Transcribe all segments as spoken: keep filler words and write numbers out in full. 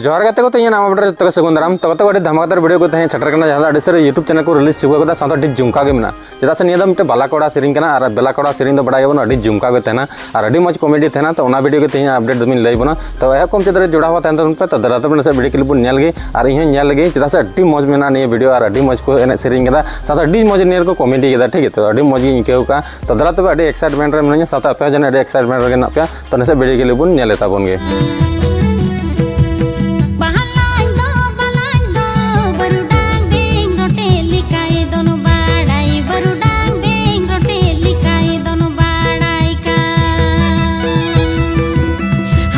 ᱡᱚᱦᱟᱨ ᱜᱟᱛᱮ ᱠᱚ, ᱛᱮᱦᱮᱧ ᱟᱢᱟᱜ ᱵᱮᱴ ᱨᱮ ᱡᱚᱛᱚ ᱠᱚ ᱥᱟᱹᱜᱩᱱ ᱫᱟᱨᱟᱢ᱾ ᱛᱚ ᱜᱟᱛᱮ ᱠᱚ, ᱟᱹᱰᱤ ᱫᱷᱟᱢᱟᱠᱟᱫᱟᱨ ᱵᱷᱤᱰᱤᱭᱳ ᱠᱚ ᱛᱮᱦᱮᱧ ᱥᱮᱴᱮᱨ ᱠᱟᱱᱟ, ᱡᱟᱦᱟᱸ ᱫᱚ ᱟᱹᱰᱤ ᱥᱟᱹᱨᱤ YouTube ᱪᱮᱱᱮᱞ ᱠᱚ ᱨᱤᱞᱤᱡᱽ ᱪᱩᱠᱟᱹᱣ ᱠᱟᱫᱟ, ᱥᱟᱶᱛᱮ ᱟᱹᱰᱤ ᱡᱷᱩᱢᱠᱟ ᱜᱮ ᱢᱮᱱᱟᱜᱼᱟ᱾ ᱪᱮᱫᱟᱜ ᱥᱮ ᱱᱤᱭᱟᱹ ᱫᱚ ᱢᱤᱫᱴᱮᱱ ᱵᱟᱞᱟ ᱠᱚᱲᱟ ᱥᱮᱨᱮᱧ ᱠᱟᱱᱟ, ᱟᱨ ᱵᱟᱞᱟ ᱠᱚᱲᱟ ᱥᱮᱨᱮᱧ ᱫᱚ ᱵᱟᱲᱟᱭ ᱜᱮᱵᱚᱱ ᱟᱹᱰᱤ ᱡᱷᱩᱢᱠᱟᱣ ᱜᱮ ᱛᱟᱦᱮᱱᱟ ᱟᱨ ᱟᱹᱰᱤ ᱢᱚᱡᱽ ᱠᱚᱢᱮᱰᱤ ᱛᱟᱦᱮᱱᱟ᱾ ᱛᱚ ᱚᱱᱟ ᱵᱷᱤᱰᱤᱭᱳ ᱜᱮ ᱛᱮᱦᱮᱧ ᱟᱯᱰᱮᱴ ᱫᱚᱵᱤᱱ ᱞᱟᱹᱭ ᱵᱚᱱᱟ᱾ ᱛᱚ ᱮᱦᱚᱵ ᱠᱷᱚᱱ ᱢᱩᱪᱟᱹᱫ ᱫᱷᱟᱹᱨᱤᱡ ᱡᱚᱲᱟᱣ ᱛᱟᱦᱮᱱ ᱛᱟᱵᱚᱱ ᱯᱮ᱾ ᱛᱚ ᱫᱮᱞᱟ ᱛᱚᱵᱮ ᱱᱟᱥᱮ ᱵᱷᱤᱰᱤᱭᱳ ᱠᱞᱤᱯ ᱵᱚᱱ ᱧᱮᱞ ᱜᱮ, ᱟᱨ ᱤᱧ ᱦᱚᱸᱧ ᱧᱮᱞ ᱞᱮᱜᱮ, ᱪᱮᱫᱟᱜ ᱥᱮ ᱟᱹᱰᱤ ᱢᱚᱡᱽ ᱢᱮᱱᱟᱜᱼᱟ ᱱᱤᱭᱟᱹ ᱵᱷᱤᱰᱤᱭᱳ ᱟᱨ ᱟᱹᱰᱤ ᱢᱚᱡᱽ ᱠᱚ ᱮᱱᱮᱡ ᱥᱮᱨᱮᱧ ᱠᱟᱫᱟ, ᱥᱟᱶᱛᱮ ᱟᱹᱰᱤ ᱢᱚᱡᱽ ᱱᱤᱭᱟᱹ ᱨᱮᱠᱚ ᱠᱚᱢᱮᱰᱤ ᱠᱟᱫᱟ, ᱴᱷᱤᱠ ᱜᱮᱭᱟ᱾ ᱛᱚ ᱟᱹᱰᱤ ᱢᱚᱡᱽ ᱜᱤᱧ ᱟᱹᱭᱠᱟᱹᱣ ᱠᱟᱜᱼᱟ᱾ ᱛᱚ ᱫᱮᱞᱟ ᱛᱚᱵᱮ, ᱟᱹᱰᱤ ᱮᱠᱥᱟᱭᱤᱴᱢᱮᱱᱴ ᱨᱮ ᱢᱤᱱᱟᱹᱧᱟ, ᱥᱟᱶᱛᱮ ᱟᱯᱮ ᱦᱚᱸ ᱡᱟᱹᱱᱤᱡ ᱟᱹᱰᱤ ᱮᱠᱥᱟᱭᱤᱴᱢᱮᱱᱴ ᱨᱮᱜᱮ ᱢᱮᱱᱟᱜ ᱯᱮᱭᱟ᱾ ᱛᱚ ᱱᱟᱥᱮ ᱵᱷᱤᱰᱤᱭᱳ ᱠᱞᱤᱯ ᱵᱚᱱ ᱧᱮᱞ ᱛᱟᱵᱚᱱ ᱜᱮ᱾ ᱵᱟᱦᱞᱟᱧ ᱫᱚ, ᱵᱟᱦᱞᱟᱧ ᱫᱚ, ᱵᱟᱹᱨᱩᱰᱟᱝ ᱰᱮᱝ ᱨᱚᱴᱮ ᱞᱮᱠᱟᱭ ᱫᱚᱱ ᱵᱟᱲᱟᱭ, ᱵᱟᱹᱨᱩᱰᱟᱝ ᱰᱮᱝ ᱨᱚᱴᱮ ᱞᱮᱠᱟᱭ ᱫᱚᱱ ᱵᱟᱲᱟᱭ ᱠᱟᱱ᱾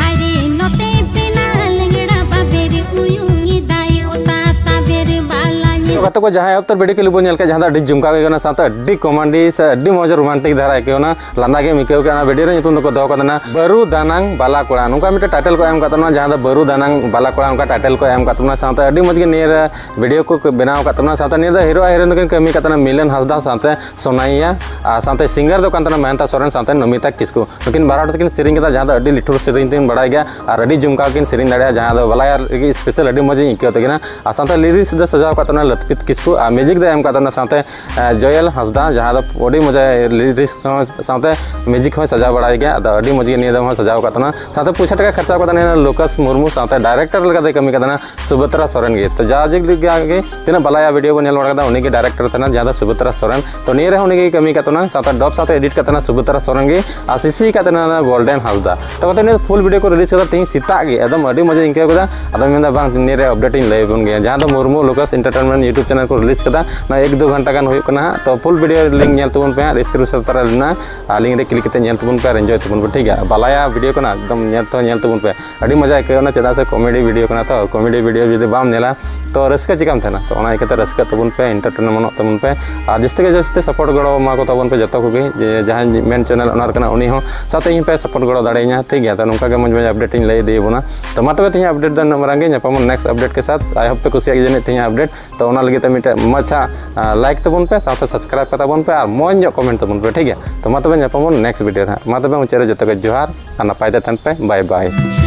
ᱦᱟᱭᱨᱮ ᱱᱚᱛᱮ ᱯᱮᱱᱟ ᱞᱮᱝᱲᱟ ᱵᱟᱵᱮᱨ ᱩᱭᱩᱝ ᱮᱫᱟᱭ, ᱚᱛᱟ ᱛᱟᱵᱮᱨ ᱵᱟᱞᱟᱧ᱾ ᱛᱚ ᱜᱟᱛᱮ ᱠᱚ, ᱡᱟᱦᱟᱸᱭ ᱮᱦᱚᱵ ᱩᱛᱟᱹᱨ ᱵᱷᱤᱰᱤᱭᱳ ᱠᱞᱤᱯ ᱵᱚᱱ ᱧᱮᱞ ᱠᱮᱫ, ᱡᱟᱦᱟᱸ ᱫᱚ ᱟᱹᱰᱤ ᱡᱷᱩᱢᱠᱟᱣ ᱜᱮ ᱠᱟᱱᱟ, ᱥᱟᱶᱛᱮ ᱟᱹᱰᱤ ᱠᱚᱢᱮᱰᱤ ᱥᱮ ᱟᱹᱰᱤ ᱢᱚᱡᱽ ᱨᱳᱢᱟᱱᱴᱤᱠ ᱫᱷᱟᱨᱟ ᱟᱹᱭᱠᱟᱹᱣ ᱮᱱᱟ᱾ ᱞᱟᱸᱫᱟ ᱜᱮᱢ ᱟᱹᱭᱠᱟᱹᱣ ᱠᱮᱫᱟ᱾ ᱚᱱᱟ ᱵᱷᱤᱰᱤᱭᱳ ᱨᱮ ᱧᱩᱛᱩᱢ ᱫᱚᱠᱚ ᱫᱚᱦᱚ ᱠᱟᱫᱟ ᱱᱟ ᱵᱟᱹᱨᱩ ᱫᱟᱱᱟᱝ ᱵᱟᱞᱟ ᱠᱚᱲᱟ, ᱱᱚᱝᱠᱟ ᱢᱤᱫᱴᱮᱱ ᱴᱟᱭᱴᱮᱞ ᱠᱚ ᱮᱢ ᱠᱟᱫ ᱛᱟᱵᱚᱱᱟ, ᱡᱟᱦᱟᱸ ᱫᱚ ᱵᱟᱹᱨᱩ ᱫᱟᱱᱟᱝ ᱵᱟᱞᱟ ᱠᱚᱲᱟ, ᱚᱱᱠᱟ ᱴᱟᱭᱴᱮᱞ ᱠᱚ ᱮᱢ ᱠᱟᱫ ᱛᱟᱵᱚᱱᱟ᱾ ᱥᱟᱶᱛᱮ ᱟᱹᱰᱤ ᱢᱚᱡᱽ ᱜᱮ ᱱᱤᱭᱟᱹ ᱨᱮ ᱵᱷᱤᱰᱤᱭᱳ ᱠᱚ ᱵᱮᱱᱟᱣ ᱠᱟᱫ ᱛᱟᱵᱚᱱᱟ᱾ ᱥᱟᱶᱛᱮ ᱱᱤᱭᱟᱹ ᱫᱚ ᱦᱤᱨᱳ ᱟᱨ ᱦᱤᱨᱳᱭᱤᱱ ᱫᱚᱠᱤᱱ ᱠᱟᱹᱢᱤ ᱠᱟᱫ ᱛᱟᱵᱚᱱᱟ ᱢᱤᱞᱚᱱ ᱦᱟᱸᱥᱫᱟ ᱥᱟᱶᱛᱮ ᱥᱳᱱᱟᱭᱟ, ᱟᱨ ᱥᱟᱶᱛᱮ ᱥᱤᱝᱜᱟᱨ ᱫᱚ ᱠᱟᱱ ᱛᱟᱵᱚᱱᱟ ᱢᱮᱦᱮᱱᱛᱟ ᱥᱚᱨᱮᱱ ᱥᱟᱶᱛᱮ ᱱᱚᱢᱤᱛᱟ ᱠᱤᱥᱠᱩ᱾ ᱱᱩᱠᱤᱱ ᱵᱟᱨ ᱦᱚᱲ ᱛᱮᱠᱤᱱ ᱥᱮᱨᱮᱧ ᱠᱟᱫᱟ, ᱡᱟᱦᱟᱸ ᱫᱚ ᱟᱹᱰᱤ ᱞᱤᱴᱷᱩᱨ ᱥᱮᱨᱮᱧ ᱛᱮᱵᱤᱱ ᱵᱟᱲᱟᱭ ᱜᱮᱭᱟ ᱟᱨ ᱟᱹᱰᱤ ᱡᱷᱩᱢᱠᱟᱣ ᱠᱤᱱ ᱥᱮᱨᱮᱧ ᱫᱟᱲᱮᱭᱟᱜᱼᱟ, ᱡᱟᱦᱟᱸ ᱫᱚ ᱵᱟᱞᱟᱭᱟ ᱞᱟᱹᱜᱤᱫ ᱥᱯᱮᱥᱟᱞ ᱟᱹᱰᱤ ᱢᱚᱡᱽ ᱤᱧ ᱟᱹᱭᱠᱟᱹᱣ ᱛᱟᱹᱠᱤᱱᱟ᱾ ᱟᱨ ᱥᱟᱶᱛᱮ ᱞᱤᱨᱤᱠᱥ ᱫᱚ ᱥᱟᱡᱟᱣ ᱠᱟᱫ ᱛᱟᱵᱚᱱᱟ ᱞᱟᱹᱛᱯᱤᱛ ᱠᱤᱥᱠᱩ ᱟᱨ ᱢᱤᱭᱩᱡᱤᱠ ᱫᱚ ᱮᱢ ᱠᱟᱫ ᱛᱟᱵᱚᱱᱟ ᱥᱟᱶᱛᱮ, ᱮ, ᱡᱚᱭᱮᱞ ᱦᱟᱸᱥᱫᱟ, ᱡᱟᱦᱟᱸ ᱫᱚ ᱟᱹᱰᱤ ᱢᱚᱡᱽ ᱞᱤᱨᱤᱠᱥ ᱦᱚᱸ ᱥᱟᱶᱛᱮ ᱢᱤᱭᱩᱡᱤᱠ ᱦᱚᱸᱭ ᱥᱟᱡᱟᱣ ᱵᱟᱲᱟᱭ ᱜᱮᱭᱟ᱾ ᱟᱫᱚ ᱟᱹᱰᱤ ᱢᱚᱡᱽ ᱜᱮ ᱱᱤᱭᱟᱹ ᱫᱚᱢ ᱦᱚᱸ ᱥᱟᱡᱟᱣ ᱠᱟᱫ ᱛᱟᱵᱚᱱᱟ᱾ ᱥᱟᱶᱛᱮ ᱯᱚᱭᱥᱟ ᱴᱟᱠᱟ ᱠᱷᱚᱨᱪᱟ ᱠᱟᱫᱟ ᱱᱤᱭᱟᱹ ᱞᱩᱠᱟᱥ ᱢᱩᱨᱢᱩ, ᱥᱟᱶᱛᱮ ᱰᱟᱭᱨᱮᱠᱴᱚᱨ ᱞᱮᱠᱟᱛᱮ ᱠᱟᱹᱢᱤ ᱠᱟᱫᱟ ᱱᱟ ᱥᱩᱵᱷᱚᱫᱨᱟ ᱥᱚᱨᱮᱱ ᱜᱮ᱾ ᱛᱚ ᱡᱟ ᱡᱤᱜ ᱜᱮ ᱛᱤᱱᱟᱹᱜ ᱵᱟᱞᱟᱭᱟ ᱵᱷᱤᱰᱤᱭᱳ ᱵᱚᱱ ᱧᱮᱞ ᱵᱟᱲᱟ ᱠᱟᱫᱟ, ᱩᱱᱤ ᱜᱮ ᱰᱟᱭᱨᱮᱠᱴᱚᱨ ᱛᱟᱦᱮᱱᱟ, ᱡᱟᱦᱟᱸ ᱫᱚ ᱥᱩᱵᱷᱚᱫᱨᱟ ᱥᱚᱨᱮᱱ᱾ ᱛᱚ ᱱᱤᱭᱟᱹ ᱨᱮᱦᱚᱸ ᱩᱱᱤ ᱜᱮ ᱠᱟᱹᱢᱤ ᱠᱟᱫ ᱛᱟᱵᱚᱱᱟ, ᱥᱟᱶᱛᱮ ᱰᱚᱵ ᱥᱟᱶᱛᱮ ᱮᱰᱤᱴ ᱠᱟᱫ ᱛᱟᱦᱮᱱᱟ ᱥᱩᱵᱷᱚᱫᱨᱟ ᱥᱚᱨᱮᱱ ᱜᱮ᱾ ᱟᱨ ᱥᱤᱥᱤ ᱠᱟᱛᱮ ᱱᱚᱣᱟ ᱜᱳᱞᱰᱮᱱ ᱦᱟᱸᱥᱫᱟ᱾ ᱛᱚ ᱠᱟᱛᱮ ᱱᱤᱭᱟᱹ ᱯᱷᱩᱞ ᱵᱷᱤᱰᱤᱭᱳ ᱠᱚ ᱨᱤᱞᱤᱡᱽ ᱠᱟᱫᱟ ᱛᱮᱦᱮᱧ ᱥᱮᱛᱟᱜ ᱜᱮ, ᱮᱠᱫᱚᱢ ᱟᱹᱰᱤ ᱢᱚᱡᱽ ᱤᱧ ᱟᱹᱭᱠᱟᱹᱣ ᱠᱮᱫᱟ᱾ ᱟᱫᱚ ᱢᱮᱱᱫᱟ ᱵᱟᱝ, ᱱᱤᱭᱟᱹ ᱨᱮ ᱟᱯᱰᱮᱴ ᱤᱧ ᱞᱟᱹᱭ ᱟᱵᱚᱱ ᱜᱮᱭᱟ, ᱡᱟᱦᱟᱸ ᱫᱚ ᱢᱩᱨᱢᱩ ᱞᱩᱠᱟᱥ ᱮᱱᱴᱟᱨᱴᱮᱱᱢᱮᱱᱴ YouTube ᱪᱮᱱᱮᱞ ᱠᱚ ᱨᱤᱞᱤᱡᱽ ᱠᱟᱫᱟ᱾ ᱱᱚᱣᱟ ᱮᱠ ᱫᱩ ᱜᱷᱚᱱᱴᱟ ᱜᱟᱱ ᱦᱩᱭᱩᱜ ᱠᱟᱱᱟ ᱦᱟᱸᱜ᱾ ᱛᱚ ᱯᱷᱩᱞ ᱵᱷᱤᱰᱤᱭᱳ ᱞᱤᱝᱠ ᱧᱮᱞ ᱛᱟᱵᱚᱱ ᱯᱮ ᱦᱟᱸᱜ, ᱰᱤᱥᱠᱨᱤᱯᱥᱚᱱ ᱛᱟᱨᱟ ᱨᱮ ᱢᱮᱱᱟᱜᱼᱟ, ᱟᱨ ᱞᱤᱝᱠ ᱨᱮ ᱠᱞᱤᱠ ᱠᱟᱛᱮ ᱧᱮᱞ ᱛᱟᱵᱚᱱ ᱯᱮ ᱟᱨ ᱮᱱᱡᱚᱭ ᱛᱟᱵᱚᱱ ᱯᱮ, ᱴᱷᱤᱠ ᱜᱮᱭᱟ? ᱵᱟᱞᱟᱭᱟ ᱵᱷᱤᱰᱤᱭᱳ ᱠᱟᱱᱟ, ᱮᱠᱫᱚᱢ ᱧᱮᱞ ᱛᱮᱦᱚᱸ ᱧᱮᱞ ᱛᱟᱵᱚᱱ ᱯᱮ, ᱟᱹᱰᱤ ᱢᱚᱡᱟ ᱟᱹᱭᱠᱟᱹᱣ ᱮᱱᱟ, ᱪᱮᱫᱟᱜ ᱥᱮ ᱠᱚᱢᱮᱰᱤ ᱵᱷᱤᱰᱤᱭᱳ ᱠᱟᱱᱟ᱾ ᱛᱚ ᱠᱚᱢᱮᱰᱤ ᱵᱷᱤᱰᱤᱭᱳ ᱡᱩᱫᱤ ᱵᱟᱢ ᱧᱮᱞᱟ, ᱛᱚ ᱨᱟᱹᱥᱠᱟᱹ ᱪᱤᱠᱟᱢ ᱛᱟᱦᱮᱱᱟ? ᱛᱚ ᱚᱱᱟ ᱤᱭᱠᱟᱹᱛᱮ ᱨᱟᱹᱥᱠᱟᱹᱜ ᱛᱟᱵᱚᱱ ᱯᱮ, ᱮᱱᱴᱟᱨᱴᱮᱱᱢᱮᱱᱴᱚᱜ ᱛᱟᱵᱚᱱ ᱯᱮ, ᱟᱨ ᱡᱟᱹᱥᱛᱤ ᱠᱟᱭ ᱡᱟᱹᱥᱛᱤ ᱥᱟᱯᱳᱨᱴ ᱜᱚᱲᱚ ᱮᱢᱟ ᱠᱚ ᱛᱟᱵᱚᱱ ᱯᱮ ᱡᱚᱛᱚ ᱠᱚᱜᱮ᱾ ᱡᱮ ᱡᱟᱦᱟᱸᱭ ᱢᱮᱱ ᱪᱮᱱᱮᱞ ᱚᱱᱟᱨ ᱠᱟᱱᱟ, ᱩᱱᱤ ᱦᱚᱸ ᱥᱟᱶᱛᱮ ᱤᱧ ᱯᱮ ᱥᱟᱯᱳᱨᱴ ᱜᱚᱲᱚ ᱫᱟᱲᱮᱭᱟᱹᱧᱟ, ᱴᱷᱤᱠ ᱜᱮᱭᱟ? ᱛᱚ ᱱᱚᱝᱠᱟ ᱜᱮ ᱢᱚᱡᱽ ᱢᱚᱡᱽ ᱟᱯᱰᱮᱴ ᱤᱧ ᱞᱟᱹᱭ ᱤᱫᱤᱭᱟᱵᱚᱱᱟ᱾ ᱛᱚ ᱢᱟ ᱛᱚᱵᱮ ᱛᱮᱦᱮᱧ ᱟᱯᱰᱮᱴ ᱫᱚ ᱱᱩᱱᱟᱹᱜ ᱢᱟᱨᱟᱝ ᱜᱮ, ᱧᱟᱯᱟᱢ ᱱᱮᱠᱥᱴ ᱟᱯᱰᱮᱴ ᱠᱮ ᱥᱟᱛᱷ᱾ I hope ᱯᱮ ᱠᱩᱥᱤᱭᱟᱜ ᱜᱮᱭᱟ ᱡᱟᱹᱱᱤᱡ ᱛᱮᱦᱮᱧᱟᱜ ᱟᱯᱰᱮᱴ᱾ ᱛᱚ ᱚᱱᱟ ᱞᱟᱹᱜᱤᱫ ᱛᱮ ᱢᱤᱫᱴᱮᱱ ᱢᱟᱪᱷᱟ ᱞᱟᱭᱤᱠ ᱛᱟᱵᱚᱱ ᱯᱮ, ᱥᱟᱶᱛᱮ ᱥᱟᱵᱥᱠᱨᱟᱭᱤᱵ ᱠᱟᱛᱟ ᱵᱚᱱ ᱯᱮ ᱟᱨ ᱢᱚᱡᱽ ᱧᱚᱜ ᱠᱚᱢᱮᱱᱴ ᱛᱟᱵᱚᱱ ᱯᱮ, ᱴᱷᱤᱠ ᱜᱮᱭᱟ? ᱛᱚ ᱢᱟ ᱛᱚᱵᱮ ᱧᱟᱯᱟᱢ ᱵᱚᱱ ᱱᱮᱠᱥᱴ ᱵᱷᱤᱰᱤᱭᱳ ᱨᱮ ᱦᱟᱸᱜ᱾ ᱢᱟ ᱛᱚᱵᱮ ᱢᱩᱪᱟᱹᱫ ᱨᱮ ᱡᱚᱛᱚ ᱜᱮ ᱡᱚᱦᱟᱨ ᱟᱨ ᱱᱟᱯᱟᱭ ᱛᱮ ᱛᱟᱦᱮᱱ ᱯᱮ, ᱵᱟᱭ ᱵᱟᱭ᱾